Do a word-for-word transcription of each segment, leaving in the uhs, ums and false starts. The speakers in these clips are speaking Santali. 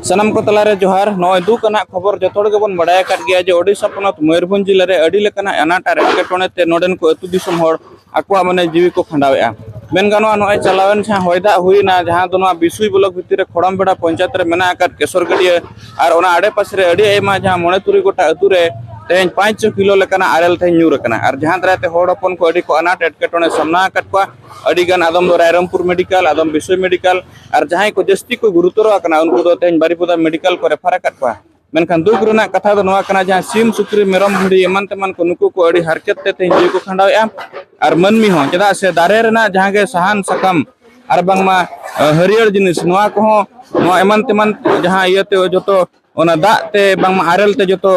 ᱥᱟᱱᱟᱢ ᱠᱚ ᱛᱟᱞᱟᱨᱮ ᱡᱚᱦᱟᱨ᱾ ᱱᱚᱜᱼᱚᱭ ᱫᱩᱠ ᱟᱱᱟᱜ ᱠᱷᱚᱵᱚᱨ ᱡᱚᱛᱚ ᱦᱚᱲ ᱜᱮᱵᱚᱱ ᱵᱟᱲᱟᱭ ᱟᱠᱟᱫ ᱜᱮᱭᱟ ᱡᱮ ᱳᱰᱤᱥᱟ ᱯᱚᱱᱚᱛ ᱢᱚᱭᱩᱨᱵᱷᱚᱸᱡᱽ ᱡᱤᱞᱟᱹ ᱨᱮ ᱟᱹᱰᱤ ᱞᱮᱠᱟᱱᱟᱜ ᱟᱱᱟᱴ ᱟᱨ ᱮᱴᱠᱮᱴᱚᱬᱮ ᱛᱮ ᱱᱚᱰᱮᱱ ᱠᱚ ᱟᱹᱛᱩ ᱫᱤᱥᱚᱢ ᱦᱚᱲ ᱟᱠᱚᱣᱟᱜ ᱢᱟᱱᱮ ᱡᱤᱣᱤ ᱠᱚ ᱠᱷᱟᱸᱰᱟᱣᱮᱫᱼᱟ᱾ ᱢᱮᱱ ᱜᱟᱱᱚᱜᱼᱟ, ᱱᱚᱜᱼᱚᱭ ᱪᱟᱞᱟᱣᱮᱱ ᱡᱟᱦᱟᱸ ᱦᱚᱭ ᱫᱟᱜ ᱦᱩᱭᱱᱟ, ᱡᱟᱦᱟᱸ ᱫᱚ ᱱᱚᱣᱟ ᱵᱤᱥᱩᱭ ᱵᱞᱚᱠ ᱵᱷᱤᱛᱤᱨ ᱨᱮ ᱠᱷᱚᱲᱚᱢ ᱵᱮᱲᱟ ᱯᱚᱧᱪᱟᱭᱮᱛ ᱨᱮ ᱢᱮᱱᱟᱜ ᱟᱠᱟᱫ ᱠᱮᱥᱚᱨ ᱜᱟᱹᱰᱭᱟᱹ ᱟᱨ ᱚᱱᱟ ᱟᱰᱮᱯᱟᱥᱮ ᱨᱮ ᱟᱹᱰᱤ ᱟᱭᱢᱟ ᱡᱟᱦᱟᱸ ᱢᱚᱬᱮ ᱛᱩᱨᱩᱭ ᱜᱚᱴᱟ ᱟᱹᱛᱩ ᱨᱮ ᱛᱮᱦᱮᱧ ᱯᱟᱸᱪ ᱪᱷᱚ ᱠᱤᱞᱳ ᱞᱮᱠᱟᱱᱟᱜ ᱟᱨᱮᱞ ᱛᱮᱦᱮᱧ ᱧᱩᱨ ᱟᱠᱟᱱᱟ᱾ ᱟᱨ ᱡᱟᱦᱟᱸ ᱫᱟᱨᱟᱭ ᱛᱮ ᱦᱚᱲ ᱦᱚᱯᱚᱱ ᱠᱚ ᱟᱹᱰᱤ ᱠᱚ ᱟᱱᱟᱴ ᱮᱴᱠᱮᱴᱚᱬᱮ ᱥᱟᱢᱱᱟ ᱟᱠᱟᱫ ᱠᱚᱣᱟ᱾ ᱟᱹᱰᱤ ᱜᱟᱱ, ᱟᱫᱚᱢ ᱫᱚ ᱨᱟᱭᱨᱚᱝᱯᱩᱨ ᱢᱮᱰᱤᱠᱟᱞ, ᱟᱫᱚᱢ ᱵᱤᱥᱩᱭ ᱢᱮᱰᱤᱠᱟᱞ, ᱟᱨ ᱡᱟᱦᱟᱸᱭ ᱠᱚ ᱡᱟᱹᱥᱛᱤ ᱠᱚ ᱜᱩᱨᱩᱛᱚᱨᱚ ᱟᱠᱟᱱᱟ, ᱩᱱᱠᱩ ᱫᱚ ᱛᱮᱦᱮᱧ ᱵᱟᱨᱤᱯᱚᱫᱟ ᱢᱮᱰᱤᱠᱟᱞ ᱠᱚ ᱨᱮᱯᱷᱟᱨ ᱟᱠᱟᱫ ᱠᱚᱣᱟ᱾ ᱢᱮᱱᱠᱷᱟᱱ ᱫᱩᱠ ᱨᱮᱱᱟᱜ ᱠᱟᱛᱷᱟ ᱫᱚ ᱱᱚᱣᱟ ᱠᱟᱱᱟ, ᱡᱟᱦᱟᱸ ᱥᱤᱢ, ᱥᱩᱠᱨᱤ, ᱢᱮᱨᱚᱢ, ᱵᱷᱤᱰᱤ ᱮᱢᱟᱱ ᱛᱮᱢᱟᱱ ᱠᱚ, ᱱᱩᱠᱩ ᱠᱚ ᱟᱹᱰᱤ ᱦᱟᱨᱠᱮᱛ ᱛᱮ ᱛᱮᱦᱮᱧ ᱡᱤᱣᱤ ᱠᱚ ᱠᱷᱟᱸᱰᱟᱣᱮᱫᱼᱟ᱾ ᱟᱨ ᱢᱟᱹᱱᱢᱤ ᱦᱚᱸ, ᱪᱮᱫᱟᱜ ᱥᱮ ᱫᱟᱨᱮ ᱨᱮᱱᱟᱜ ᱡᱟᱦᱟᱸ ᱜᱮ ᱥᱟᱦᱟᱱ ᱥᱟᱠᱟᱢ ᱟᱨ ᱵᱟᱝᱢᱟ, ᱟᱹ, ᱦᱟᱹᱨᱭᱟᱹᱲ ᱡᱤᱱᱤᱥ, ᱱᱚᱣᱟ ᱠᱚᱦᱚᱸ, ᱱᱚᱣᱟ ᱮᱢᱟᱱ ᱛᱮᱢᱟᱱ ᱡᱟᱦᱟᱸ ᱤᱭᱟᱹᱛᱮ ᱡᱚᱛᱚ ᱚᱱᱟ ᱫᱟᱜ ᱛᱮ ᱵᱟᱝᱢᱟ ᱟᱨᱮᱞ ᱛᱮ ᱡᱚᱛᱚ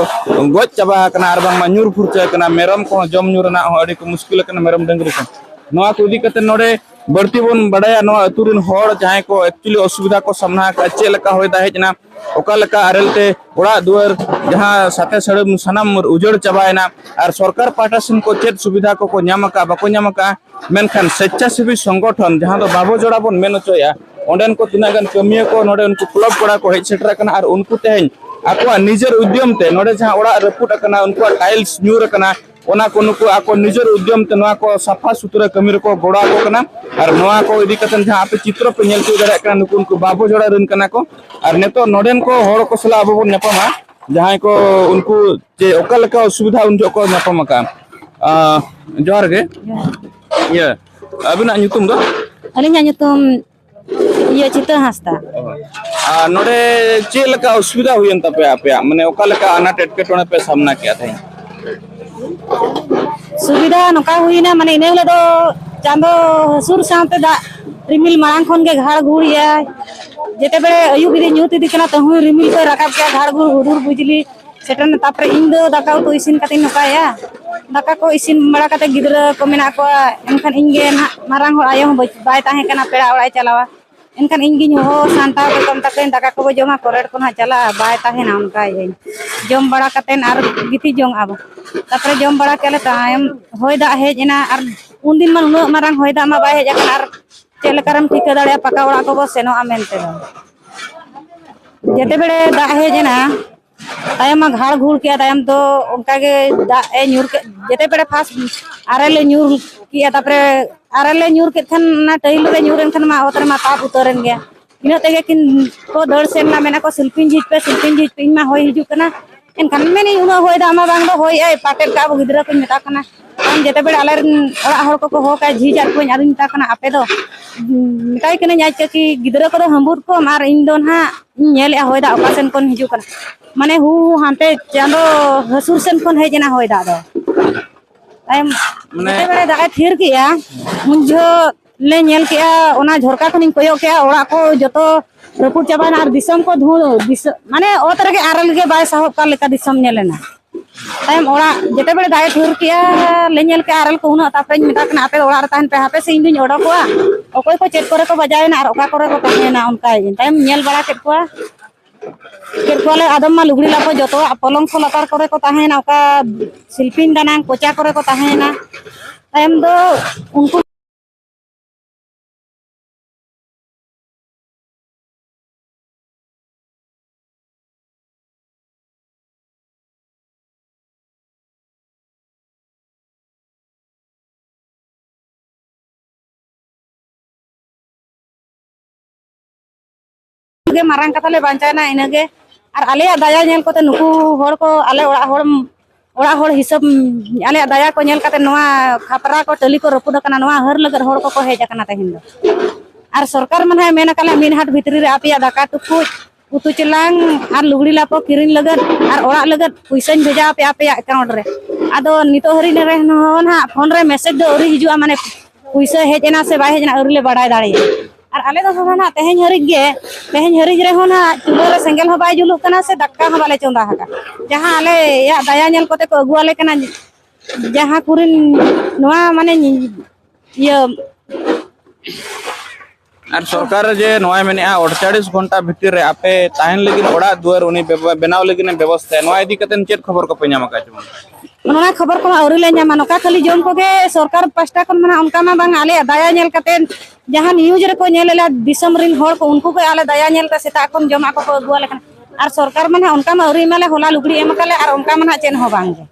ᱜᱚᱡ ᱪᱟᱵᱟ ᱟᱠᱟᱱᱟ ᱟᱨ ᱵᱟᱝᱢᱟ ᱧᱩᱨ ᱯᱷᱩᱨᱪᱟᱹ ᱟᱠᱟᱱᱟ᱾ ᱢᱮᱨᱚᱢ ᱠᱚᱦᱚᱸ ᱡᱚᱢ ᱧᱩ ᱨᱮᱱᱟᱜ ᱦᱚᱸ ᱟᱹᱰᱤ ᱠᱚ ᱢᱩᱥᱠᱤᱞ ᱟᱠᱟᱱᱟ, ᱢᱮᱨᱚᱢ ᱰᱟᱹᱝᱨᱤ ᱠᱚ᱾ ᱱᱚᱣᱟ ᱠᱚ ᱤᱫᱤ ᱠᱟᱛᱮ ᱱᱚᱰᱮ ᱵᱟᱹᱲᱛᱤ ᱵᱚᱱ ᱵᱟᱰᱟᱭᱟ, ᱱᱚᱣᱟ ᱟᱹᱛᱩ ᱨᱮᱱ ᱦᱚᱲ ᱡᱟᱦᱟᱸᱭ ᱠᱚ actually ᱚᱥᱩᱵᱤᱫᱷᱟ ᱠᱚ ᱥᱟᱢᱱᱟ ᱟᱠᱟᱫᱼᱟ, ᱪᱮᱫ ᱞᱮᱠᱟ ᱦᱚᱭ ᱫᱟᱜ ᱦᱮᱡ ᱮᱱᱟ, ᱚᱠᱟ ᱞᱮᱠᱟ ᱟᱨᱮᱞ ᱛᱮ ᱚᱲᱟᱜ ᱫᱩᱣᱟᱹᱨ, ᱡᱟᱦᱟᱸ ᱥᱟᱛᱮ ᱥᱟᱹᱲᱤᱢ ᱥᱟᱱᱟᱢ ᱩᱡᱟᱹᱲ ᱪᱟᱵᱟᱭᱮᱱᱟ, ᱟᱨ ᱥᱚᱨᱠᱟᱨ ᱯᱟᱦᱴᱟ ᱥᱮᱱ ᱠᱚ ᱪᱮᱫ ᱥᱩᱵᱤᱫᱷᱟ ᱠᱚᱠᱚ ᱧᱟᱢ ᱟᱠᱟᱫᱼᱟ, ᱵᱟᱠᱚ ᱧᱟᱢ ᱟᱠᱟᱫᱼᱟ᱾ ᱢᱮᱱᱠᱷᱟᱱ ᱥᱮᱪᱪᱷᱟᱥᱮᱵᱤ ᱥᱚᱝᱜᱚᱴᱷᱚᱱ, ᱡᱟᱦᱟᱸ ᱫᱚ ᱵᱟᱵᱚ ᱡᱚᱲᱟ ᱵᱚᱱ ᱢᱮᱱ ᱦᱚᱪᱚᱭᱟ, ᱚᱸᱰᱮᱱ ᱠᱚ ᱛᱤᱱᱟᱹᱜ ᱜᱟᱱ ᱠᱟᱹᱢᱤᱭᱟᱹ ᱠᱚ ᱱᱚᱰᱮ ᱩᱱᱠᱩ ᱠᱞᱟᱵᱽ ᱠᱚᱲᱟ ᱠᱚ ᱦᱮᱡ ᱥᱮᱴᱮᱨ ᱟᱠᱟᱱᱟ ᱟᱨ ᱩᱱᱠᱩ ᱛᱮᱦᱮᱧ ᱟᱠᱚᱣᱟᱜ ᱱᱤᱡᱮᱨ ᱩᱫᱽᱭᱚᱢ ᱛᱮ ᱱᱚᱰᱮ ᱡᱟᱦᱟᱸ ᱚᱲᱟᱜ ᱨᱟᱹᱯᱩᱫ ᱟᱠᱟᱱᱟ, ᱩᱱᱠᱩᱣᱟᱜ ᱴᱟᱭᱤᱞᱥ ᱧᱩᱨ ᱟᱠᱟᱱᱟ, ᱚᱱᱟ ᱠᱚ ᱱᱩᱠᱩ ᱟᱠᱚ ᱱᱤᱡᱮᱨ ᱩᱫᱽᱭᱚᱢ ᱛᱮ ᱱᱚᱣᱟ ᱠᱚ ᱥᱟᱯᱷᱟ ᱥᱩᱛᱨᱟᱹ ᱠᱟᱹᱢᱤ ᱨᱮᱠᱚ ᱜᱚᱲᱚ ᱟᱠᱚ ᱠᱟᱱᱟ᱾ ᱟᱨ ᱱᱚᱣᱟ ᱠᱚ ᱤᱫᱤ ᱠᱟᱛᱮ ᱡᱟᱦᱟᱸ ᱟᱯᱮ ᱪᱤᱛᱨᱚ ᱯᱮ ᱧᱮᱞ ᱛᱤᱭᱳᱜ ᱫᱟᱲᱮᱭᱟᱜ ᱠᱟᱱᱟ, ᱱᱩᱠᱩ ᱩᱱᱠᱩ ᱵᱟᱵᱚ ᱡᱚᱲᱟ ᱨᱮᱱ ᱠᱟᱱᱟ ᱠᱚ᱾ ᱟᱨ ᱱᱤᱛᱚᱜ ᱱᱚᱰᱮᱱ ᱠᱚ ᱦᱚᱲ ᱠᱚ ᱥᱟᱞᱟᱜ ᱟᱵᱚ ᱵᱚᱱ ᱧᱟᱯᱟᱢᱟ, ᱡᱟᱦᱟᱸᱭ ᱠᱚ ᱩᱱᱠᱩ ᱪᱮ ᱚᱠᱟ ᱞᱮᱠᱟ ᱚᱥᱩᱵᱤᱫᱷᱟ ᱩᱱ ᱡᱚᱦᱚᱜ ᱠᱚ ᱧᱟᱯᱟᱢ ᱟᱠᱟᱫᱼᱟ᱾ ᱟᱸ, ᱡᱚᱦᱟᱨ ᱜᱮ᱾ ᱤᱭᱟᱹ, ᱟᱹᱵᱤᱱᱟᱜ ᱧᱩᱛᱩᱢ ᱫᱚ? ᱟᱹᱞᱤᱧᱟᱜ ᱧᱩᱛᱩᱢ ᱤᱭᱟᱹ ᱪᱤᱛᱟᱹ ᱦᱟᱸᱥᱫᱟ᱾ ᱟᱨ ᱱᱚᱰᱮ ᱪᱮᱫ ᱞᱮᱠᱟ ᱚᱥᱩᱵᱤᱫᱷᱟ ᱦᱩᱭᱮᱱ ᱛᱟᱯᱮᱭᱟ ᱟᱯᱮᱭᱟᱜ? ᱢᱟᱱᱮ ᱚᱠᱟ ᱞᱮᱠᱟ ᱟᱱᱟᱴ ᱮᱴᱠᱮᱴᱚᱬᱮ ᱯᱮ ᱥᱟᱢᱱᱟ ᱠᱮᱜᱼᱟ ᱛᱮᱦᱮᱧ? ᱥᱩᱵᱤᱫᱷᱟ ᱱᱚᱝᱠᱟ ᱦᱩᱭᱱᱟ, ᱢᱟᱱᱮ ᱤᱱᱟᱹ ᱦᱤᱞᱳᱜ ᱫᱚ ᱪᱟᱸᱫᱚ ᱦᱟᱹᱥᱩᱨ ᱥᱟᱶᱛᱮ ᱫᱟᱜ ᱨᱤᱢᱤᱞ ᱢᱟᱲᱟᱝ ᱠᱷᱚᱱ ᱜᱮ ᱜᱷᱟᱲ ᱜᱷᱩᱲ ᱮᱭᱟᱭ᱾ ᱡᱮᱛᱮ ᱵᱮᱲᱮ ᱟᱹᱭᱩᱵ ᱤᱫᱤ ᱧᱩᱛ ᱤᱫᱤ ᱠᱟᱱᱟ, ᱛᱟᱹᱦᱩᱭ ᱨᱤᱢᱤᱞ ᱠᱚᱭ ᱨᱟᱠᱟᱵ ᱠᱮᱜᱼᱟ, ᱜᱷᱟᱲ ᱜᱷᱩᱲ ᱦᱩᱰᱩᱨ ᱵᱤᱡᱽᱞᱤ ᱥᱮᱴᱮᱨ ᱮᱱᱟ᱾ ᱛᱟᱯᱚᱨᱮ ᱤᱧ ᱫᱚ ᱫᱟᱠᱟ ᱩᱛᱩ ᱤᱥᱤᱱ ᱠᱟᱛᱮᱧ ᱱᱚᱝᱠᱟᱭᱟ, ᱫᱟᱠᱟ ᱠᱚ ᱤᱥᱤᱱ ᱵᱟᱲᱟ ᱠᱟᱛᱮ ᱜᱤᱫᱽᱨᱟᱹ ᱠᱚ ᱢᱮᱱᱟᱜ ᱠᱚᱣᱟ, ᱮᱱᱠᱷᱟᱱ ᱤᱧ ᱜᱮ ᱱᱟᱦᱟᱜ ᱢᱟᱨᱟᱝ ᱦᱚᱲ ᱟᱭᱳ ᱦᱚᱸ ᱵᱟᱹᱪ-, ᱵᱟᱭ ᱛᱟᱦᱮᱸ ᱠᱟᱱᱟ, ᱯᱮᱲᱟ ᱚᱲᱟᱜ ᱮ ᱪᱟᱞᱟᱣᱟ᱾ ᱮᱱᱠᱷᱟᱱ ᱤᱧ ᱜᱤᱧ ᱦᱚᱦᱚ ᱥᱟᱢᱴᱟᱣ ᱠᱟᱛᱮ ᱢᱮᱛᱟ ᱠᱚᱣᱟᱧ, "ᱫᱟᱠᱟ ᱠᱚᱵᱚ ᱡᱚᱢᱟ, ᱠᱚᱨᱮᱰ ᱠᱚ ᱱᱟᱦᱟᱜ ᱪᱟᱞᱟᱜᱼᱟ, ᱵᱟᱭ ᱛᱟᱦᱮᱱᱟ", ᱚᱱᱠᱟᱭᱟᱹᱧ᱾ ᱡᱚᱢ ᱵᱟᱲᱟ ᱠᱟᱛᱮ ᱟᱨ ᱜᱤᱛᱤᱡ ᱡᱚᱝ ᱟᱵᱚ᱾ ᱛᱟᱯᱚᱨᱮ ᱡᱚᱢ ᱵᱟᱲᱟ ᱠᱮᱫ ᱞᱮ ᱛᱟᱭᱚᱢ ᱦᱚᱭ ᱫᱟᱜ ᱦᱮᱡ ᱮᱱᱟ, ᱟᱨ ᱩᱱᱫᱤᱱ ᱢᱟ ᱩᱱᱟᱹᱜ ᱢᱟᱨᱟᱝ ᱦᱚᱭ ᱫᱟᱜ ᱢᱟ ᱵᱟᱭ ᱦᱮᱡ ᱟᱠᱟᱱᱟ, ᱟᱨ ᱪᱮᱫ ᱞᱮᱠᱟᱨᱮᱢ ᱴᱷᱤᱠᱟᱹ ᱫᱟᱲᱮᱭᱟᱜᱼᱟ ᱯᱟᱠᱟ ᱚᱲᱟᱜ ᱠᱚᱵᱚ ᱥᱮᱱᱚᱜᱼᱟ ᱢᱮᱱᱛᱮ ᱫᱚ᱾ ᱡᱮᱛᱮ ᱵᱮᱲᱮ ᱫᱟᱜ ᱦᱮᱡ ᱮᱱᱟ, ᱛᱟᱭᱚᱢ ᱢᱟ ᱜᱷᱟᱲ ᱜᱷᱩᱲ ᱠᱮᱜᱼᱟ, ᱛᱟᱭᱚᱢ ᱫᱚ ᱚᱱᱠᱟ ᱜᱮ ᱫᱟᱜ ᱮ ᱧᱩᱨ ᱠᱮᱫ, ᱡᱮᱛᱮ ᱵᱮᱲᱮ ᱯᱷᱟᱥᱴ ᱟᱨᱮᱞ ᱮ ᱧᱩᱨ ᱠᱮᱜᱼᱟ, ᱛᱟᱨᱯᱚᱨᱮ ᱟᱨᱮᱞ ᱮ ᱧᱩᱨ ᱠᱮᱫ ᱠᱷᱟᱱ, ᱚᱱᱟ ᱴᱟᱹᱭᱤᱞ ᱨᱮ ᱧᱩᱨ ᱮᱱ ᱠᱷᱟᱱ ᱢᱟ ᱚᱛ ᱨᱮᱢᱟ ᱛᱟᱵ ᱩᱛᱟᱹᱨ ᱮᱱ ᱜᱮᱭᱟ᱾ ᱤᱱᱟᱹᱜ ᱛᱮᱜᱮ ᱠᱤᱱ ᱠᱚ ᱫᱟᱹᱲ ᱥᱮᱱ ᱮᱱᱟ, ᱢᱮᱱᱟ ᱠᱚ, "ᱥᱤᱞᱯᱤᱧ ᱡᱷᱤᱡ ᱯᱮ, ᱥᱤᱞᱯᱤᱧ ᱡᱷᱤᱡ ᱯᱮ, ᱤᱧ ᱢᱟ ᱦᱚᱭ ᱦᱤᱡᱩᱜ ᱠᱟᱱᱟ᱾" ᱮᱱᱠᱷᱟᱱ ᱢᱮᱱᱮᱫ, "ᱩᱱᱟᱹᱜ ᱦᱚᱭ ᱫᱟᱜ ᱢᱟ ᱵᱟᱝ ᱫᱚ ᱦᱚᱭᱮᱜᱼᱟᱭ, ᱯᱟᱴᱮᱫ ᱠᱟᱜ ᱵᱚ ᱜᱤᱫᱽᱨᱟᱹ ᱠᱚᱧ ᱢᱮᱛᱟ ᱠᱚ ᱠᱟᱱᱟ᱾" ᱟᱢ ᱡᱮᱛᱮ ᱵᱮᱲᱮ ᱟᱞᱮ ᱨᱮᱱ ᱚᱲᱟᱜ ᱦᱚᱲ ᱠᱚᱠᱚ ᱦᱚᱦᱚ ᱠᱟᱭ ᱡᱷᱤᱡ ᱟᱫ ᱠᱚᱣᱟᱧ, ᱟᱫᱚᱧ ᱢᱮᱛᱟ ᱠᱟᱱᱟ, ᱟᱯᱮ ᱫᱚ, ᱢᱮᱛᱟᱭ ᱠᱟᱹᱱᱟᱹᱧ ᱟᱡ ᱠᱟᱹᱠᱤ, "ᱜᱤᱫᱽᱨᱟᱹ ᱠᱚᱫᱚ ᱦᱟᱺᱵᱩᱫ ᱠᱚᱢ, ᱟᱨ ᱤᱧ ᱫᱚ ᱱᱟᱦᱟᱜ ᱤᱧ ᱧᱮᱞᱮᱜᱼᱟ ᱦᱚᱭ ᱫᱟᱜ ᱚᱠᱟ ᱥᱮᱱ ᱠᱷᱚᱱ ᱦᱤᱡᱩᱜ ᱠᱟᱱᱟ, ᱢᱟᱱᱮ ᱦᱩ ᱦᱩ ᱦᱟᱱᱛᱮ ᱪᱟᱸᱫᱚ ᱦᱟᱹᱥᱩᱨ ᱥᱮᱱ ᱠᱷᱚᱱ ᱦᱮᱡ ᱮᱱᱟ ᱦᱚᱭ ᱫᱟᱜ ᱫᱚ᱾" ᱛᱟᱭᱚᱢ ᱢᱟᱱᱮ ᱡᱮᱛᱮ ᱵᱮᱲᱮ ᱫᱟᱜ ᱮ ᱛᱷᱤᱨ ᱠᱮᱜᱼᱟ, ᱩᱱ ᱡᱚᱦᱚᱜ ᱞᱮ ᱧᱮᱞ ᱠᱮᱜᱼᱟ, ᱚᱱᱟ ᱡᱷᱚᱨᱠᱟ ᱠᱷᱚᱱᱤᱧ ᱠᱚᱭᱚᱜ ᱠᱮᱜᱼᱟ, ᱚᱲᱟᱜ ᱠᱚ ᱡᱚᱛᱚ ᱨᱟᱹᱯᱩᱫ ᱪᱟᱵᱟᱭᱮᱱᱟ ᱟᱨ ᱫᱤᱥᱚᱢ ᱠᱚ ᱫᱷᱩ-, ᱫᱤᱥᱟᱹ-, ᱢᱟᱱᱮ ᱚᱛ ᱨᱮᱜᱮ ᱟᱨᱮᱞ ᱜᱮ ᱵᱟᱭ ᱥᱟᱦᱚᱵ ᱠᱟᱱ ᱞᱮᱠᱟ ᱫᱤᱥᱚᱢ ᱧᱮᱞ ᱮᱱᱟ᱾ ᱛᱟᱭᱚᱢ ᱚᱲᱟᱜ ᱡᱮᱛᱮ ᱵᱮᱲᱮ ᱫᱟᱜ ᱮ ᱛᱷᱤᱨ ᱠᱮᱜᱼᱟ, ᱞᱮ ᱧᱮᱞ ᱠᱮᱜᱼᱟ ᱟᱨᱮᱞ ᱠᱚ ᱩᱱᱟᱹᱜ, ᱛᱟᱨᱯᱚᱨᱮᱧ ᱢᱮᱛᱟ ᱠᱤᱱᱟ, "ᱟᱯᱮ ᱫᱚ ᱚᱲᱟᱜ ᱨᱮ ᱛᱟᱦᱮᱱ ᱯᱮ, ᱦᱟᱯᱮ ᱥᱮ ᱤᱧ ᱫᱩᱧ ᱚᱰᱚᱠᱚᱜᱼᱟ, ᱚᱠᱚᱭ ᱠᱚ ᱪᱮᱫ ᱠᱚᱨᱮ ᱠᱚ ᱵᱟᱡᱟᱣᱮᱱᱟ ᱟᱨ ᱚᱠᱟ ᱠᱚᱨᱮ ᱠᱚ ᱛᱟᱦᱮᱸᱭᱮᱱᱟ?" ᱚᱱᱠᱟᱭᱮᱫᱟᱹᱧ᱾ ᱛᱟᱭᱚᱢ ᱧᱮᱞ ᱵᱟᱲᱟ ᱠᱮᱫ ᱠᱚᱣᱟ, ᱪᱮᱫ ᱠᱚᱣᱟᱞᱮ, ᱟᱫᱚᱢ ᱢᱟ ᱞᱩᱜᱽᱲᱤ ᱞᱟᱯᱚ ᱡᱚᱛᱚᱣᱟᱜ ᱯᱚᱞᱚᱝ ᱠᱚ ᱞᱟᱛᱟᱨ ᱠᱚᱨᱮ ᱠᱚ ᱛᱟᱦᱮᱸᱭᱮᱱᱟ, ᱚᱠᱟ ᱥᱤᱞᱯᱤᱧ ᱫᱟᱱᱟᱝ ᱠᱚᱪᱟ ᱠᱚᱨᱮ ᱠᱚ ᱛᱟᱦᱮᱸᱭᱮᱱᱟ᱾ ᱛᱟᱭᱚᱢ ᱫᱚ ᱩᱱᱠᱩ ᱜᱮ ᱢᱟᱨᱟᱝ ᱠᱟᱛᱷᱟ ᱞᱮ ᱵᱟᱧᱪᱟᱣᱮᱱᱟ ᱤᱱᱟᱹᱜᱮ᱾ ᱟᱨ ᱟᱞᱮᱭᱟᱜ ᱫᱟᱭᱟ ᱧᱮᱞ ᱠᱚᱛᱮ ᱱᱩᱠᱩ ᱦᱚᱲ ᱠᱚ, ᱟᱞᱮ ᱚᱲᱟᱜ ᱦᱚᱲ, ᱚᱲᱟᱜ ᱦᱚᱲ ᱦᱤᱥᱟᱹᱵ, ᱟᱞᱮᱭᱟᱜ ᱫᱟᱭᱟ ᱠᱚ ᱧᱮᱞ ᱠᱟᱛᱮ ᱱᱚᱣᱟ ᱠᱷᱟᱯᱨᱟ ᱠᱚ, ᱴᱟᱹᱞᱤ ᱠᱚ ᱨᱟᱹᱯᱩᱫ ᱟᱠᱟᱱᱟ, ᱱᱚᱣᱟ ᱦᱟᱹᱨ ᱞᱟᱹᱜᱤᱫ ᱦᱚᱲ ᱠᱚᱠᱚ ᱦᱮᱡ ᱟᱠᱟᱱᱟ ᱛᱮᱦᱮᱧ ᱫᱚ᱾ ᱟᱨ ᱥᱚᱨᱠᱟᱨ ᱢᱟ ᱱᱟᱦᱟᱜ ᱢᱮᱱ ᱟᱠᱟᱫ ᱞᱮ, ᱢᱤᱫ ᱦᱟᱴ ᱵᱷᱤᱛᱨᱤ ᱨᱮ ᱟᱯᱮᱭᱟᱜ ᱫᱟᱠᱟ ᱴᱩᱠᱩᱡ, ᱩᱛᱩ ᱪᱮᱞᱟᱝ ᱟᱨ ᱞᱩᱜᱽᱲᱤ ᱞᱟᱯᱚ ᱠᱤᱨᱤᱧ ᱞᱟᱹᱜᱤᱫ ᱟᱨ ᱚᱲᱟᱜ ᱞᱟᱹᱜᱤᱫ ᱯᱩᱭᱥᱟᱹᱧ ᱵᱷᱮᱡᱟ ᱟᱯᱮᱭᱟ ᱟᱯᱮᱭᱟᱜ ᱮᱠᱟᱣᱩᱱᱴ ᱨᱮ᱾ ᱟᱫᱚ ᱱᱤᱛᱚᱜ ᱦᱟᱹᱨᱤᱡ ᱨᱮᱦᱚᱸ ᱱᱟᱦᱟᱜ ᱯᱷᱳᱱ ᱨᱮ ᱢᱮᱥᱮᱡᱽ ᱫᱚ ᱟᱹᱣᱨᱤ ᱦᱤᱡᱩᱜᱼᱟ, ᱢᱟᱱᱮ ᱯᱩᱭᱥᱟᱹ ᱦᱮᱡ ᱮᱱᱟ ᱥᱮ ᱵᱟᱭ ᱦᱮᱡ ᱮᱱᱟ, ᱟᱹᱣᱨᱤ ᱞᱮ ᱵᱟᱲᱟᱭ ᱫᱟᱲᱮᱭᱟᱜᱼᱟ᱾ ᱟᱨ ᱟᱞᱮ ᱫᱚ ᱱᱟᱦᱟᱜ ᱛᱮᱦᱮᱧ ᱦᱟᱹᱨᱤᱡ ᱜᱮ, ᱛᱮᱦᱮᱧ ᱦᱟᱹᱨᱤᱡ ᱨᱮᱦᱚᱸ ᱱᱟᱦᱟᱜ ᱪᱩᱞᱦᱟᱹ ᱨᱮ ᱥᱮᱸᱜᱮᱞ ᱦᱚᱸ ᱵᱟᱭ ᱡᱩᱞᱩᱜ ᱠᱟᱱᱟ ᱥᱮ ᱫᱟᱠᱟ ᱦᱚᱸ ᱵᱟᱞᱮ ᱪᱚᱸᱫᱟ ᱟᱠᱟᱫᱼᱟ᱾ ᱡᱟᱦᱟᱸ ᱟᱞᱮᱭᱟᱜ ᱫᱟᱭᱟ ᱧᱮᱞ ᱠᱚᱛᱮ ᱠᱚ ᱟᱹᱜᱩᱣᱟᱞᱮ ᱠᱟᱱᱟ, ᱡᱟᱦᱟᱸ ᱠᱚᱨᱮᱱ ᱱᱚᱣᱟ ᱢᱟᱱᱮ ᱤᱭᱟᱹ ᱟᱨ ᱥᱚᱨᱠᱟᱨ ᱡᱮ ᱱᱚᱣᱟᱭ ᱢᱮᱱᱮᱫᱼᱟ, ᱟᱴᱪᱚᱞᱞᱤᱥ ᱜᱷᱚᱱᱴᱟ ᱵᱷᱤᱛᱤᱨ ᱨᱮ ᱟᱯᱮ ᱛᱟᱦᱮᱱ ᱞᱟᱹᱜᱤᱫ ᱚᱲᱟᱜ ᱫᱩᱣᱟᱹᱨ ᱩᱱᱤ ᱵᱮᱵᱚ-, ᱵᱮᱱᱟᱣ ᱞᱟᱹᱜᱤᱫ ᱮ ᱵᱮᱵᱚᱥᱛᱷᱟᱭᱟ, ᱱᱚᱣᱟ ᱤᱫᱤ ᱠᱟᱛᱮ ᱪᱮᱫ ᱠᱷᱚᱵᱚᱨ ᱠᱚᱯᱮ ᱧᱟᱢ ᱟᱠᱟᱫᱼᱟ ᱡᱮᱢᱚᱱ? ᱚᱱᱟ ᱠᱷᱚᱵᱚᱨ ᱠᱚᱢᱟ ᱟᱹᱣᱨᱤ ᱞᱮ ᱧᱟᱢᱟ᱾ ᱱᱚᱝᱠᱟ ᱠᱷᱟᱹᱞᱤ ᱡᱚᱢ ᱠᱚᱜᱮ ᱥᱚᱨᱠᱟᱨ ᱯᱟᱥᱴᱟ ᱠᱷᱚᱱ ᱢᱟ ᱱᱟᱦᱟᱜ ᱚᱱᱠᱟ ᱢᱟ ᱵᱟᱝ, ᱟᱞᱮᱭᱟᱜ ᱫᱟᱭᱟ ᱧᱮᱞ ᱠᱟᱛᱮ ᱡᱟᱦᱟᱸ ᱱᱤᱭᱩᱡᱽ ᱨᱮᱠᱚ ᱧᱮᱞ ᱮᱫᱟ ᱫᱤᱥᱚᱢ ᱨᱤᱱ ᱦᱚᱲ ᱠᱚ, ᱩᱱᱠᱩ ᱜᱮ ᱟᱞᱮ ᱫᱟᱭᱟ ᱧᱮᱞ ᱛᱮ ᱥᱮᱛᱟᱜ ᱠᱷᱚᱱ ᱡᱚᱢᱟᱜ ᱠᱚᱠᱚ ᱟᱹᱜᱩᱣᱟᱞᱮ ᱠᱟᱱᱟ᱾ ᱟᱨ ᱥᱚᱨᱠᱟᱨ ᱢᱟ ᱱᱟᱦᱟᱜ ᱚᱱᱠᱟ ᱢᱟ ᱟᱹᱣᱨᱤ ᱮᱢᱟᱞᱮ, ᱦᱚᱞᱟ ᱞᱩᱜᱽᱲᱤ ᱮᱢ ᱟᱠᱟᱫ ᱞᱮ ᱟᱨ ᱚᱱᱠᱟ ᱢᱟ ᱱᱟᱦᱟᱜ ᱪᱮᱫ ᱦᱚᱸ ᱵᱟᱝ ᱜᱮ᱾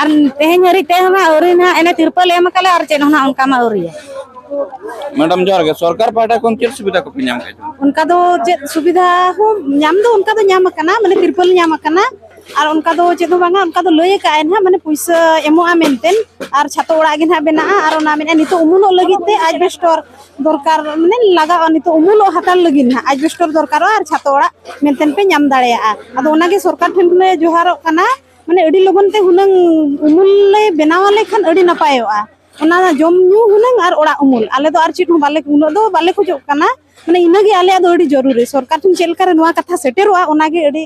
ᱟᱨ ᱛᱮᱦᱮᱧ ᱦᱟᱹᱨᱤᱡ ᱛᱮ ᱦᱚᱸ ᱱᱟᱦᱟᱜ ᱟᱹᱣᱨᱤ ᱱᱟᱦᱟᱜ ᱮᱱᱮ ᱛᱤᱨᱯᱚᱞ ᱮᱢ ᱟᱠᱟᱫ ᱞᱮ ᱟᱨ ᱪᱮᱫ ᱦᱚᱸ ᱱᱟᱦᱟᱜ ᱚᱱᱠᱟ ᱢᱟ ᱟᱹᱣᱨᱤᱭᱟ᱾ ᱢᱮᱰᱟᱢ ᱡᱚᱦᱟᱨ ᱜᱮ, ᱥᱚᱨᱠᱟᱨ ᱯᱟᱦᱴᱟ ᱠᱷᱚᱱ ᱪᱮᱫ ᱥᱩᱵᱤᱫᱷᱟ ᱠᱚᱯᱮ ᱧᱟᱢ ᱠᱮᱫᱟ? ᱚᱱᱠᱟ ᱫᱚ ᱪᱮᱫ ᱥᱩᱵᱤᱫᱷᱟ ᱦᱚᱸ ᱧᱟᱢ ᱫᱚ ᱚᱱᱠᱟ ᱫᱚ ᱧᱟᱢ ᱟᱠᱟᱱᱟ, ᱢᱟᱱᱮ ᱛᱤᱨᱯᱚᱞ ᱧᱟᱢ ᱟᱠᱟᱱᱟ᱾ ᱟᱨ ᱚᱱᱠᱟ ᱫᱚ ᱪᱮᱫ ᱦᱚᱸ ᱵᱟᱝᱟ, ᱚᱱᱠᱟ ᱫᱚ ᱞᱟᱹᱭ ᱟᱠᱟᱫ ᱟᱭ ᱱᱟᱦᱟᱜ, ᱢᱟᱱᱮ ᱯᱩᱭᱥᱟᱹ ᱮᱢᱚᱜᱼᱟ ᱢᱮᱱᱛᱮ᱾ ᱟᱨ ᱪᱷᱟᱛᱚ ᱚᱲᱟᱜ ᱜᱮ ᱱᱟᱦᱟᱜ ᱵᱮᱱᱟᱜᱼᱟ᱾ ᱟᱨ ᱚᱱᱟ ᱢᱮᱱᱮᱫᱼᱟ ᱱᱤᱛᱚᱜ ᱩᱢᱩᱞᱚᱜ ᱞᱟᱹᱜᱤᱫ ᱛᱮ ᱟᱡᱵᱮᱥᱴᱚᱨ ᱫᱚᱨᱠᱟᱨ, ᱢᱟᱱᱮ ᱞᱟᱜᱟᱜᱼᱟ, ᱱᱤᱛᱚᱜ ᱩᱢᱩᱞᱚᱜ ᱦᱟᱛᱟᱲ ᱞᱟᱹᱜᱤᱫ ᱱᱟᱦᱟᱜ ᱟᱡᱵᱮᱥᱴᱚᱨ ᱫᱚᱨᱠᱟᱨᱚᱜᱼᱟ ᱟᱨ ᱪᱷᱟᱛᱚ ᱚᱲᱟᱜ ᱢᱮᱱᱛᱮ ᱯᱮ ᱧᱟᱢ ᱫᱟᱲᱮᱭᱟᱜᱼᱟ᱾ ᱟᱫᱚ ᱚᱱᱟᱜᱮ ᱥᱚᱨᱠᱟᱨ ᱴᱷᱮᱱ ᱞᱮ ᱡᱚᱦᱟᱨᱚᱜ ᱠᱟᱱᱟ, ᱢᱟᱱᱮ ᱟᱹᱰᱤ ᱞᱚᱜᱚᱱ ᱛᱮ ᱦᱩᱱᱟᱹᱝ ᱩᱢᱩᱞ ᱞᱮ ᱵᱮᱱᱟᱣ ᱟᱞᱮ ᱠᱷᱟᱱ ᱟᱹᱰᱤ ᱱᱟᱯᱟᱭᱚᱜᱼᱟ᱾ ᱚᱱᱟ ᱡᱚᱢ ᱧᱩ ᱦᱩᱱᱟᱹᱝ ᱟᱨ ᱚᱲᱟᱜ ᱩᱢᱩᱞ, ᱟᱞᱮ ᱫᱚ ᱟᱨ ᱪᱮᱫ ᱦᱚᱸ ᱵᱟᱞᱮ, ᱩᱱᱟᱹᱜ ᱫᱚ ᱵᱟᱞᱮ ᱠᱷᱚᱡᱚᱜ ᱠᱟᱱᱟ᱾ ᱢᱟᱱᱮ ᱤᱱᱟᱹᱜᱮ ᱟᱞᱮᱭᱟᱜ ᱫᱚ ᱟᱹᱰᱤ ᱡᱚᱨᱩᱨᱤ, ᱥᱚᱨᱠᱟᱨ ᱴᱷᱮᱱ ᱪᱮᱫ ᱞᱮᱠᱟᱨᱮ ᱱᱚᱣᱟ ᱠᱟᱛᱷᱟ ᱥᱮᱴᱮᱨᱚᱜᱼᱟ, ᱚᱱᱟᱜᱮ ᱟᱹᱰᱤ᱾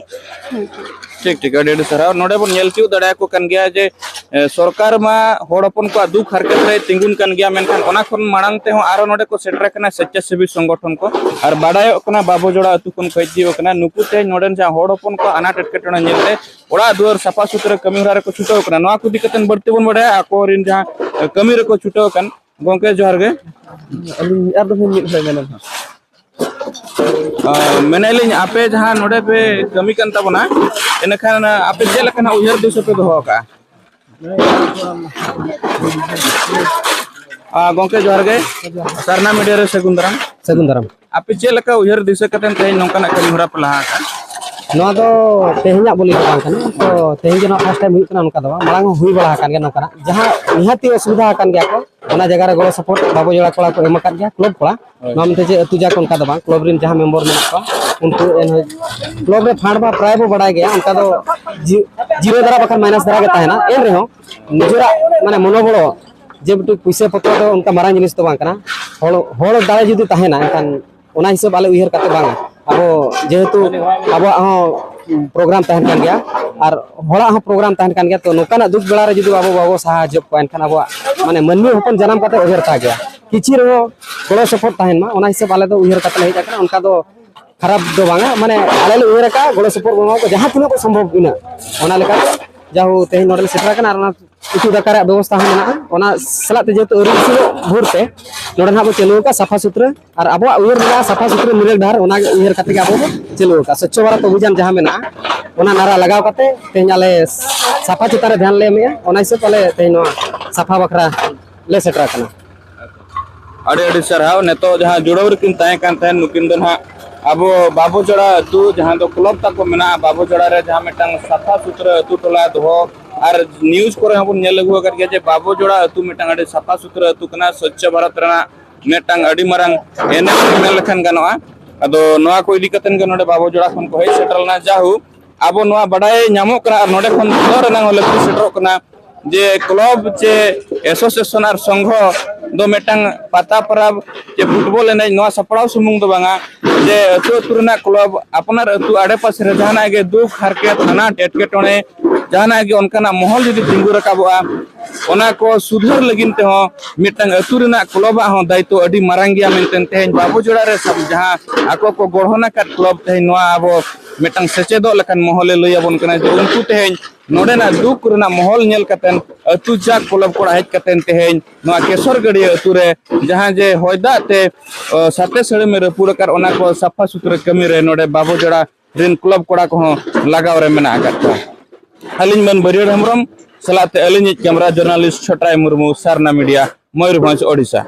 ᱴᱷᱤᱠ ᱴᱷᱤᱠ, ᱟᱹᱰᱤ ᱟᱹᱰᱤ ᱥᱟᱨᱦᱟᱣ᱾ ᱱᱚᱰᱮ ᱵᱚᱱ ᱧᱮᱞ ᱛᱤᱭᱳᱜ ᱫᱟᱲᱮᱭᱟᱠᱚ ᱠᱟᱱ ᱜᱮᱭᱟ ᱡᱮ ᱮ, ᱥᱚᱨᱠᱟᱨ ᱢᱟ ᱦᱚᱲ ᱦᱚᱯᱚᱱ ᱠᱚᱣᱟᱜ ᱫᱩᱠ ᱦᱟᱨᱠᱮᱛ ᱨᱮᱭ ᱛᱤᱸᱜᱩᱱ ᱠᱟᱱ ᱜᱮᱭᱟ, ᱢᱮᱱᱠᱷᱟᱱ ᱚᱱᱟ ᱠᱷᱚᱱ ᱢᱟᱲᱟᱝ ᱛᱮᱦᱚᱸ ᱟᱨᱚ ᱱᱚᱰᱮ ᱠᱚ ᱥᱮᱴᱮᱨ ᱟᱠᱟᱱᱟ ᱥᱮᱪᱪᱟᱥᱮᱵᱤ ᱥᱚᱝᱜᱚᱴᱷᱚᱱ ᱠᱚ᱾ ᱟᱨ ᱵᱟᱰᱟᱭᱚᱜ ᱠᱟᱱᱟ ᱵᱟᱵᱩ ᱡᱚᱲᱟ ᱟᱹᱛᱩ ᱠᱷᱚᱱ ᱠᱚ ᱦᱮᱡ ᱦᱤᱡᱩᱜ ᱠᱟᱱᱟ᱾ ᱱᱩᱠᱩ ᱛᱮᱦᱮᱧ ᱱᱚᱰᱮᱱ ᱡᱟᱦᱟᱸ ᱦᱚᱲ ᱦᱚᱯᱚᱱ ᱠᱚᱣᱟᱜ ᱟᱱᱟᱴ ᱮᱴᱠᱮᱴᱚᱬᱮ ᱧᱮᱞᱛᱮ ᱚᱲᱟᱜ ᱫᱩᱣᱟᱹᱨ ᱥᱟᱯᱷᱟ ᱥᱩᱛᱨᱟᱹ ᱠᱟᱹᱢᱤ ᱦᱚᱨᱟ ᱨᱮᱠᱚ ᱪᱷᱩᱴᱟᱹᱣ ᱠᱟᱱᱟ᱾ ᱱᱚᱣᱟ ᱠᱚ ᱤᱫᱤ ᱠᱟᱛᱮ ᱵᱟᱹᱲᱛᱤ ᱵᱚᱱ ᱵᱟᱰᱟᱭᱟ ᱟᱠᱚ ᱨᱮᱱ ᱡᱟᱦᱟᱸ ᱠᱟᱹᱢᱤ ᱨᱮᱠᱚ ᱪᱷᱩᱴᱟᱹᱣ ᱟᱠᱟᱱ᱾ ᱜᱚᱢᱠᱮ ᱡᱚᱦᱟᱨ ᱜᱮ᱾ ᱟᱹᱞᱤᱧ ᱟᱨ ᱫᱚ ᱢᱤᱫ ᱜᱷᱟᱹᱲᱤᱡ ᱢᱮᱱᱟ ᱦᱟᱸᱜ᱾ ᱟᱨ ᱢᱮᱱᱮᱫ ᱞᱤᱧ ᱟᱯᱮ ᱡᱟᱦᱟᱸ ᱱᱚᱰᱮ ᱯᱮ ᱠᱟᱹᱢᱤ ᱠᱟᱱ ᱛᱟᱵᱚᱱᱟ, ᱮᱱᱠᱷᱟᱱ ᱟᱯᱮ ᱪᱮᱫ ᱞᱮᱠᱟᱱᱟᱜ ᱩᱭᱦᱟᱹᱨ ᱫᱤᱥᱟᱹ ᱯᱮ ᱫᱚᱦᱚ ᱟᱠᱟᱫᱼᱟ? ᱟᱨ ᱜᱚᱢᱠᱮ ᱡᱚᱦᱟᱨ ᱜᱮ, ᱥᱟᱨᱱᱟ ᱢᱤᱰᱤᱭᱟ ᱨᱮ ᱥᱟᱹᱜᱩᱱ ᱫᱟᱨᱟᱢ᱾ ᱥᱟᱹᱜᱩᱱ ᱫᱟᱨᱟᱢ᱾ ᱟᱯᱮ ᱪᱮᱫ ᱞᱮᱠᱟ ᱩᱭᱦᱟᱹᱨ ᱫᱤᱥᱟᱹ ᱠᱟᱛᱮ ᱛᱮᱦᱮᱧ ᱱᱚᱝᱠᱟᱱᱟᱜ ᱠᱟᱹᱢᱤ ᱦᱚᱨᱟ ᱯᱮ ᱞᱟᱦᱟ ᱟᱠᱟᱫᱼᱟ? ᱱᱚᱣᱟ ᱫᱚ ᱛᱮᱦᱮᱧᱟᱜ ᱵᱚᱞᱮ ᱫᱚ ᱵᱟᱝ ᱠᱟᱱᱟ, ᱛᱚ ᱛᱮᱦᱮᱧ ᱜᱮ ᱱᱚᱣᱟ ᱯᱷᱟᱥᱴ ᱴᱟᱭᱤᱢ ᱦᱩᱭᱩᱜ ᱠᱟᱱᱟ, ᱚᱱᱠᱟ ᱫᱚ ᱵᱟᱝ, ᱢᱟᱲᱟᱝ ᱦᱚᱸ ᱦᱩᱭ ᱵᱟᱲᱟ ᱟᱠᱟᱱ ᱜᱮᱭᱟ ᱱᱚᱝᱠᱟᱱᱟᱜ, ᱡᱟᱦᱟᱸ ᱱᱤᱦᱟᱹᱛᱤ ᱚᱥᱩᱵᱤᱫᱷᱟ ᱟᱠᱟᱱ ᱜᱮᱭᱟ ᱠᱚ, ᱚᱱᱟ ᱡᱟᱭᱜᱟ ᱨᱮ ᱜᱚᱲᱚ ᱥᱚᱯᱚᱦᱚᱫ ᱵᱟᱵᱩ ᱡᱚᱲᱟ ᱠᱚᱲᱟ ᱠᱚ ᱮᱢ ᱟᱠᱟᱫ ᱜᱮᱭᱟ ᱠᱞᱚᱵᱽ ᱠᱚᱲᱟ᱾ ᱱᱚᱣᱟ ᱢᱮᱱᱛᱮ ᱡᱮ ᱟᱹᱛᱩ ᱡᱟᱠ ᱚᱱᱠᱟ ᱫᱚ ᱵᱟᱝ, ᱠᱞᱚᱵᱽ ᱨᱮᱱ ᱡᱟᱦᱟᱸ ᱢᱮᱢᱵᱚᱨ ᱢᱮᱱᱟᱜ ᱠᱚᱣᱟ ᱩᱱᱠᱩ ᱮᱱᱦᱚᱸ ᱠᱞᱚᱵᱽ ᱨᱮ ᱯᱷᱟᱱᱰ ᱢᱟ ᱯᱨᱟᱭ ᱵᱚ ᱵᱟᱲᱟᱭ ᱜᱮᱭᱟ, ᱚᱱᱠᱟ ᱫᱚ ᱡᱤ- ᱡᱤᱨᱳ ᱫᱷᱟᱨᱟ ᱵᱟᱠᱷᱟᱱ ᱢᱟᱭᱱᱟᱥ ᱫᱷᱟᱨᱟ ᱜᱮ ᱛᱟᱦᱮᱱᱟ᱾ ᱮᱱ ᱨᱮᱦᱚᱸ ᱱᱤᱡᱮᱨᱟᱜ ᱢᱟᱱᱮ ᱢᱚᱱᱳᱵᱚᱲᱚ ᱡᱮ ᱢᱤᱫᱴᱤᱡ ᱯᱩᱭᱥᱟᱹ ᱯᱚᱛᱨᱚ ᱫᱚ ᱚᱱᱠᱟ ᱢᱟᱨᱟᱝ ᱡᱤᱱᱤᱥ ᱫᱚ ᱵᱟᱝ ᱠᱟᱱᱟ᱾ ᱦᱚᱲ ᱦᱚᱲ ᱫᱟᱲᱮ ᱡᱩᱫᱤ ᱛᱟᱦᱮᱱᱟ, ᱮᱱᱠᱷᱟᱱ ᱚᱱᱟ ᱦᱤᱥᱟᱹᱵ ᱟᱞᱮ ᱩᱭᱦᱟᱹᱨ ᱠᱟᱛᱮ ᱵᱟᱝᱟ, ᱟᱵᱚ ᱡᱮᱦᱮᱛᱩ ᱟᱵᱚᱣᱟᱜ ᱦᱚᱸ ᱯᱨᱳᱜᱨᱟᱢ ᱛᱟᱦᱮᱱ ᱠᱟᱱ ᱜᱮᱭᱟ ᱟᱨ ᱦᱚᱲᱟᱜ ᱦᱚᱸ ᱯᱨᱳᱜᱨᱟᱢ ᱛᱟᱦᱮᱱ ᱠᱟᱱ ᱜᱮᱭᱟ, ᱛᱚ ᱱᱚᱝᱠᱟᱱᱟᱜ ᱫᱩᱠ ᱵᱮᱲᱟ ᱨᱮ ᱡᱩᱫᱤ ᱟᱵᱚ ᱵᱟᱵᱚ ᱥᱟᱦᱟᱡᱽᱡᱚ ᱠᱚᱣᱟ, ᱮᱱᱠᱷᱟᱱ ᱟᱵᱚᱣᱟᱜ ᱢᱟᱱᱮ ᱢᱟᱹᱱᱢᱤ ᱦᱚᱯᱚᱱ ᱡᱟᱱᱟᱢ ᱠᱟᱛᱮ ᱚᱵᱮᱨᱛᱷᱟ ᱜᱮᱭᱟ᱾ ᱠᱤᱪᱷᱤ ᱨᱮᱦᱚᱸ ᱜᱚᱲᱚ ᱥᱚᱯᱚᱦᱚᱫ ᱛᱟᱦᱮᱱ ᱢᱟ, ᱚᱱᱟ ᱦᱤᱥᱟᱹᱵ ᱟᱞᱮ ᱫᱚ ᱩᱭᱦᱟᱹᱨ ᱠᱟᱛᱮ ᱞᱮ ᱦᱮᱡ ᱟᱠᱟᱱᱟ᱾ ᱚᱱᱠᱟ ᱫᱚ ᱠᱷᱟᱨᱟᱯ ᱫᱚ ᱵᱟᱝᱟ, ᱢᱟᱱᱮ ᱟᱞᱮ ᱞᱮ ᱩᱭᱦᱟᱹᱨ ᱟᱠᱟᱫᱼᱟ ᱜᱚᱲᱚ ᱥᱚᱯᱚᱦᱚᱫ ᱵᱚᱱ ᱮᱢᱟ ᱠᱚᱣᱟ ᱡᱟᱦᱟᱸ ᱛᱤᱱᱟᱹᱜ ᱠᱚ ᱥᱚᱢᱵᱷᱚᱵ ᱤᱱᱟᱹᱜ, ᱚᱱᱟ ᱞᱮᱠᱟᱛᱮ ᱡᱟᱦᱳ ᱛᱮᱦᱮᱧ ᱱᱚᱰᱮ ᱞᱮ ᱥᱮᱴᱮᱨ ᱟᱠᱟᱱᱟ ᱟᱨ ᱚᱱᱟ ᱩᱛᱩ ᱫᱟᱠᱟ ᱨᱮᱭᱟᱜ ᱵᱮᱵᱚᱥᱛᱷᱟ ᱦᱚᱸ ᱢᱮᱱᱟᱜᱼᱟ᱾ ᱚᱱᱟ ᱥᱟᱞᱟᱜ ᱛᱮ ᱡᱮᱦᱮᱛᱩ ᱟᱹᱣᱨᱤ ᱤᱥᱤᱱᱚᱜ ᱵᱷᱳᱨ ᱛᱮ ᱱᱚᱰᱮ ᱱᱟᱦᱟᱜ ᱵᱚ ᱪᱟᱹᱞᱩ ᱟᱠᱟᱫᱼᱟ ᱥᱟᱯᱷᱟ ᱥᱩᱛᱨᱟᱹ, ᱟᱨ ᱟᱵᱚᱣᱟᱜ ᱩᱭᱦᱟᱹᱨ ᱢᱮᱱᱟᱜᱼᱟ ᱥᱟᱯᱷᱟ ᱥᱩᱛᱨᱟᱹ ᱱᱤᱨᱟᱹᱜ ᱰᱟᱦᱟᱨ, ᱚᱱᱟ ᱩᱭᱦᱟᱹᱨ ᱠᱟᱛᱮ ᱜᱮ ᱟᱵᱚ ᱵᱚ ᱪᱟᱹᱞᱩ ᱟᱠᱟᱫᱼᱟ᱾ ᱥᱚᱪᱪᱷᱚ ᱵᱷᱟᱨᱚᱛ ᱚᱵᱷᱤᱡᱟᱱ ᱡᱟᱦᱟᱸ ᱢᱮᱱᱟᱜᱼᱟ, ᱚᱱᱟ ᱱᱟᱨᱟ ᱞᱟᱜᱟᱣ ᱠᱟᱛᱮ ᱛᱮᱦᱮᱧ ᱟᱞᱮ ᱥᱟᱯᱷᱟ ᱪᱮᱛᱟᱱ ᱨᱮ ᱫᱷᱮᱭᱟᱱ ᱞᱮ ᱮᱢᱮᱜᱼᱟ᱾ ᱚᱱᱟ ᱦᱤᱥᱟᱹᱵ ᱛᱮ ᱟᱞᱮ ᱛᱮᱦᱮᱧ ᱱᱚᱣᱟ ᱥᱟᱯᱷᱟ ᱵᱟᱠᱷᱨᱟ ᱞᱮ ᱥᱮᱴᱮᱨ ᱟᱠᱟᱱᱟ᱾ ᱟᱹᱰᱤ ᱟᱹᱰᱤ ᱥᱟᱨᱦᱟᱣ᱾ ᱱᱤᱛᱚᱜ ᱡᱟᱦᱟᱸ ᱡᱩᱲᱟᱹᱣ ᱨᱮᱠᱤᱱ ᱛᱟᱦᱮᱸ ᱠᱟᱱ ᱛᱟᱦᱮᱸᱱ, ᱱᱩᱠᱤᱱ ᱫᱚ ᱱᱟᱦᱟᱜ ᱟᱵᱚ ᱵᱟᱵᱩᱡᱚᱲᱟ ᱟᱹᱛᱩ, ᱡᱟᱦᱟᱸ ᱫᱚ ᱠᱞᱚᱵ ᱛᱟᱠᱚ ᱢᱮᱱᱟᱜᱼᱟ, ᱵᱟᱵᱩᱡᱚᱲᱟ ᱨᱮ ᱡᱟᱦᱟᱸ ᱢᱤᱫᱴᱟᱝ ᱥᱟᱯᱷᱟ ᱥᱩᱛᱨᱟᱹ ᱟᱹᱛᱩ ᱴᱚᱞᱟ ᱫᱚᱦᱚ, ᱟᱨ ᱱᱤᱭᱩᱡᱽ ᱠᱚᱨᱮ ᱦᱚᱸᱵᱚᱱ ᱧᱮᱞ ᱟᱹᱜᱩ ᱟᱠᱟᱫ ᱜᱮᱭᱟ ᱡᱮ ᱵᱟᱵᱩᱡᱚᱲᱟ ᱟᱹᱛᱩ ᱢᱤᱫᱴᱟᱝ ᱟᱹᱰᱤ ᱥᱟᱯᱷᱟ ᱥᱩᱛᱨᱟᱹ ᱟᱹᱛᱩ ᱠᱟᱱᱟ, ᱥᱚᱪᱪᱷᱚ ᱵᱷᱟᱨᱚᱛ ᱨᱮᱱᱟᱜ ᱢᱤᱫᱴᱟᱝ ᱟᱹᱰᱤ ᱢᱟᱨᱟᱝ ᱮᱱᱮᱢ ᱢᱮᱱ ᱞᱮᱠᱷᱟᱱ ᱜᱟᱱᱚᱜᱼᱟ᱾ ᱟᱫᱚ ᱱᱚᱣᱟ ᱠᱚ ᱤᱫᱤ ᱠᱟᱛᱮ ᱜᱮ ᱱᱚᱰᱮ ᱵᱟᱵᱩᱡᱚᱲᱟ ᱠᱷᱚᱱ ᱠᱚ ᱦᱮᱡ ᱥᱮᱴᱮᱨ ᱞᱮᱱᱟ᱾ ᱡᱟᱦᱳ, ᱟᱵᱚ ᱱᱚᱣᱟ ᱵᱟᱰᱟᱭ ᱧᱟᱢᱚᱜ ᱠᱟᱱᱟ ᱟᱨ ᱱᱚᱰᱮ ᱠᱷᱚᱱ ᱥᱚᱫᱚᱨ ᱨᱮᱱᱟᱜ ᱦᱚᱸ ᱞᱟᱹᱠᱛᱤ ᱥᱮᱴᱮᱨᱚᱜ ᱠᱟᱱᱟ ᱡᱮ ᱠᱞᱚᱵ ᱪᱮ ᱮᱥᱳᱥᱤᱭᱮᱥᱚᱱ ᱟᱨ ᱥᱚᱝᱜᱷᱚ ᱫᱚ ᱢᱤᱫᱴᱟᱝ ᱯᱟᱛᱟ ᱯᱚᱨᱚᱵᱽ ᱪᱮ ᱯᱷᱩᱴᱵᱚᱞ ᱮᱱᱮᱡ ᱱᱚᱣᱟ ᱥᱟᱯᱲᱟᱣ ᱥᱩᱢᱩᱝ ᱫᱚ ᱵᱟᱝᱟ, ᱡᱮ ᱟᱹᱛᱩ ᱟᱹᱛᱩ ᱨᱮᱱᱟᱜ ᱠᱞᱚᱵ ᱟᱯᱱᱟᱨ ᱟᱹᱛᱩ ᱟᱲᱮᱯᱟᱥᱮ ᱨᱮ ᱡᱟᱦᱟᱱᱟᱜ ᱜᱮ ᱫᱩᱠ ᱦᱟᱨᱠᱮᱛ ᱟᱱᱟᱴ ᱮᱴᱠᱮᱴᱚᱬᱮ ᱡᱟᱦᱟᱱᱟᱜ ᱜᱮ ᱚᱱᱠᱟᱱᱟᱜ ᱢᱚᱦᱚᱞ ᱡᱩᱫᱤ ᱛᱤᱸᱜᱩ ᱨᱟᱠᱟᱵᱚᱜᱼᱟ, ᱚᱱᱟ ᱠᱚ ᱥᱩᱫᱷᱟᱹᱨ ᱞᱟᱹᱜᱤᱫ ᱛᱮᱦᱚᱸ ᱢᱤᱫᱴᱟᱝ ᱟᱹᱛᱩ ᱨᱮᱱᱟᱜ ᱠᱞᱚᱵᱟᱜ ᱦᱚᱸ ᱫᱟᱭᱤᱛᱛᱚ ᱟᱹᱰᱤ ᱢᱟᱨᱟᱝ ᱜᱮᱭᱟ ᱢᱮᱱᱛᱮ ᱛᱮᱦᱮᱧ ᱵᱟᱵᱩᱡᱚᱲᱟ ᱨᱮ ᱥᱟᱵ-, ᱡᱟᱦᱟᱸ ᱟᱠᱚ ᱠᱚ ᱜᱚᱲᱦᱚᱱ ᱟᱠᱟᱫ ᱠᱞᱚᱵ ᱛᱮᱦᱮᱧ ᱱᱚᱣᱟ ᱟᱵᱚ ᱢᱤᱫᱴᱟᱝ ᱥᱮᱪᱮᱫᱚᱜ ᱞᱮᱠᱟᱱ ᱢᱚᱦᱚᱞᱮ ᱞᱟᱹᱭ ᱟᱵᱚᱱ ᱠᱟᱱᱟ ᱡᱮ ᱩᱱᱠᱩ ᱛᱮᱦᱮᱧ ᱱᱚᱰᱮᱱᱟᱜ ᱫᱩᱠ ᱨᱮᱱᱟᱜ ᱢᱚᱦᱚᱞ ᱧᱮᱞ ᱠᱟᱛᱮᱱ ᱟᱹᱛᱩ ᱡᱟᱠ ᱠᱞᱚᱵ ᱠᱚᱲᱟ ᱦᱮᱡ ᱠᱟᱛᱮᱱ ᱛᱮᱦᱮᱧ ᱱᱚᱣᱟ ᱠᱮᱥᱚᱨ ᱜᱟᱹᱰᱭᱟᱹ ᱟᱹᱛᱩ ᱨᱮ ᱡᱟᱦᱟᱸ ᱡᱮ ᱦᱚᱭ ᱫᱟᱜ ᱛᱮ, ᱚ, ᱥᱟᱛᱮ ᱥᱟᱹᱲᱤᱢᱮ ᱨᱟᱹᱯᱩᱫ ᱟᱠᱟᱫ, ᱚᱱᱟ ᱠᱚ ᱥᱟᱯᱷᱟ ᱥᱩᱛᱨᱟᱹ ᱠᱟᱹᱢᱤ ᱨᱮ ᱱᱚᱰᱮ ᱵᱟᱵᱩᱡᱚᱲᱟ ᱨᱮᱱ ᱠᱞᱚᱵ ᱠᱚᱲᱟ ᱠᱚᱦᱚᱸ ᱞᱟᱜᱟᱣ ᱨᱮ ᱢᱮᱱᱟᱜ ᱟᱠᱟᱫ ᱠᱚᱣᱟ᱾ ᱟᱹᱞᱤᱧ ᱢᱟᱹᱱ ᱵᱟᱹᱨᱭᱟᱹᱲ ᱦᱮᱢᱵᱨᱚᱢ ᱥᱟᱞᱟᱜ ᱛᱮ ᱟᱹᱞᱤᱧᱤᱡ ᱠᱮᱢᱨᱟ ᱡᱟᱨᱱᱟᱞᱤᱥᱴ ᱪᱷᱚᱴᱨᱟᱭ ᱢᱩᱨᱢᱩ, ᱥᱟᱨᱱᱟ ᱢᱤᱰᱤᱭᱟ, ᱢᱚᱭᱩᱨᱵᱷᱚᱸᱡᱽ, ᱳᱰᱤᱥᱟ᱾